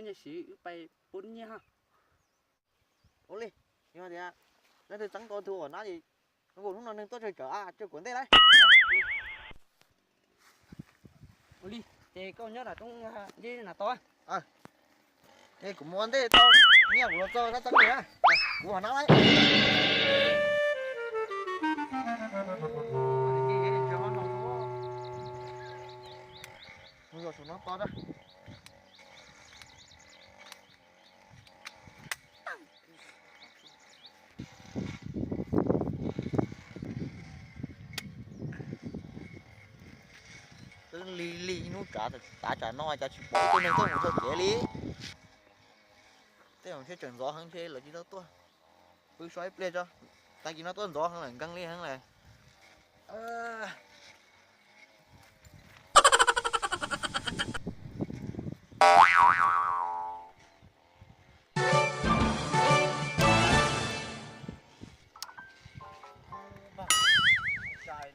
Nyiaj siv wb pais pub nyiaj ha. Ua li, yog tias leej twg txeeb tau tus uas nab es, hnub no neeg tuaj tsawg tsawg a, tsawg kuv ntej lauj. Ua li, ces koj nyob nram roob nce na tau. Es kuv mus ua ntej tau, nyiaj kuv los txog koj txeeb li na. Kuv ho nab lauj. Mus yos saum no to na. Twb lig lig ib hnub tav tsam no cas tsis pom ib tug neeg tuaj mus txog kev li. Tej zaum ntshe tseem ntxov heev ntshe lawv tsis tau tuaj. Pw so ib pliag tso, tag kis no tuaj ntxov heev lawm, nkees li heev lawm.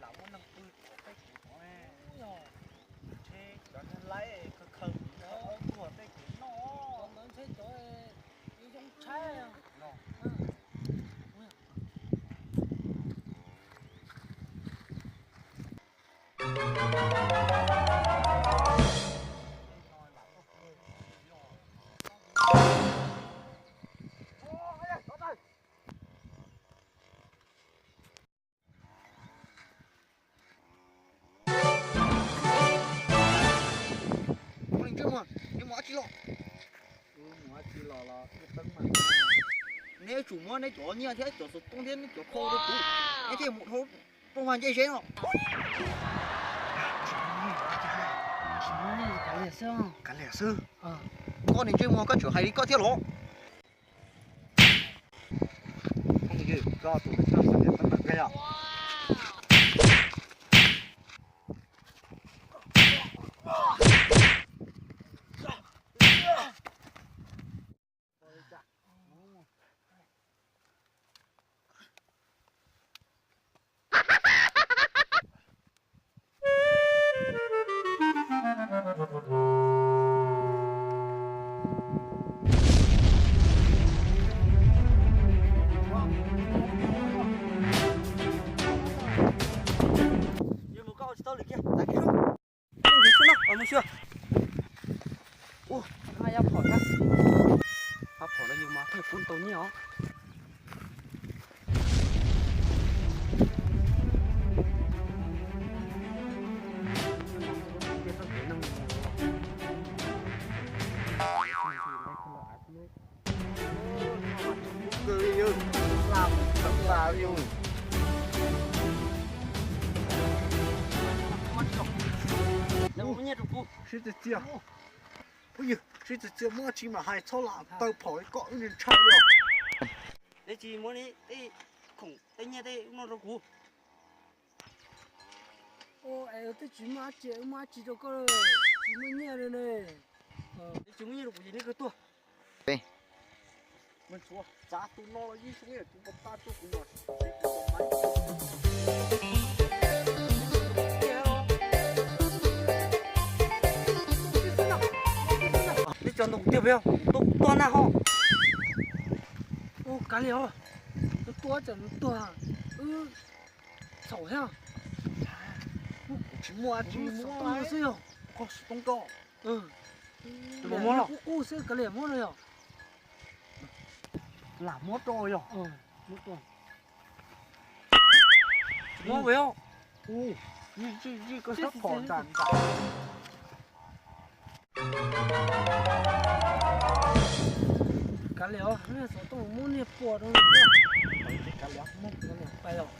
Lam muaj neeg pw tom tej kev no, ntshe cov neeg laib khaws khaws kuv tuag tej kev no, ntshe cov zoo tshaib. Neb tsum muab neb cov nyiaj thiab cov xov tooj thiab neb cov khau rau kuv, neb thiaj mus dhau rooj vag ncej zeb no. Kav liam xwb, koj niag ntsej muag koj tseem hais li koj thiab los? Ua, yog phom na, yog phom no yus mas thiaj pub tau nyiaj os. Sib txias txias, sib txias txias, muab tsis mam hais, txhob lam taw phom li koj wb ntshai li. Neb tsis muab tej khoom tej nyiaj tej no rau kuv. Es twb tsis muaj dab tsi, wb muab dab tsi rau koj, tsis muaj nyiaj li ne. Neb tsis muaj nyiaj rau kuv ces neb kawg tuag. Txav tus no los yeej tsis muaj tus pas tag rau kuv los. Neb tso ntoo kuv tiag puas yog? Tua kuv tuag na ho. Ua kav liam os, tua tua txawm nws tuag, wb txhaum thiab. Kuv tsis muaj dab tsi, muab xov tooj xwb yog. Koj xov tooj rau. Tus muab los qub qub xwb, kav liam muab no yog. Lam muab rau yog. Muab puas yog? Ua, yij yij koj sab phom nram nram. Kav liam os, xov tooj muab niag puas rau. Kav liam, muab kav liam pais os.